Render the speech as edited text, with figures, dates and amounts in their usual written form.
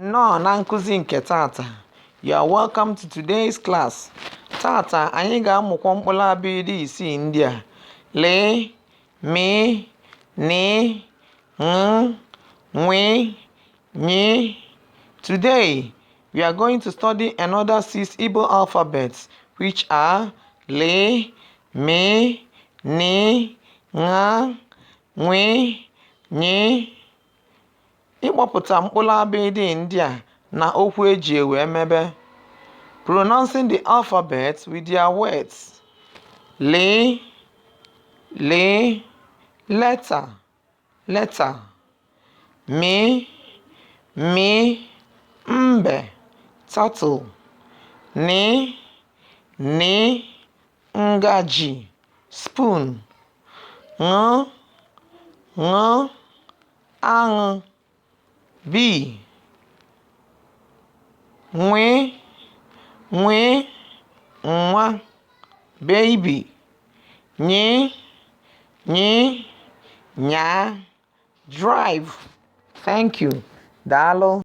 Nnọọ na nkụzi nke tata. You are welcome to today's class. Tata anyị ga-amụkwa mkpụrụ abịdịị isii ndị a: l, m, n, ṅ, nw, ny. Today, we are going to study another six Igbo alphabets, which are L, M, N, Ṅ, Nw, Ny. Ịkpọpụta mkpụrụ abịdịị ndị a na okwu eji wee mebe. Pronouncing the alphabet with their words. L, L, letter, letter. M, M, mbe, turtle. N, N, ngaji, spoon. Ṅ, Ṅ, aṅụ, bee. Nw, nw, nwa, baby. Ny, ny, nyaa, drive. Thank you. Daalụ.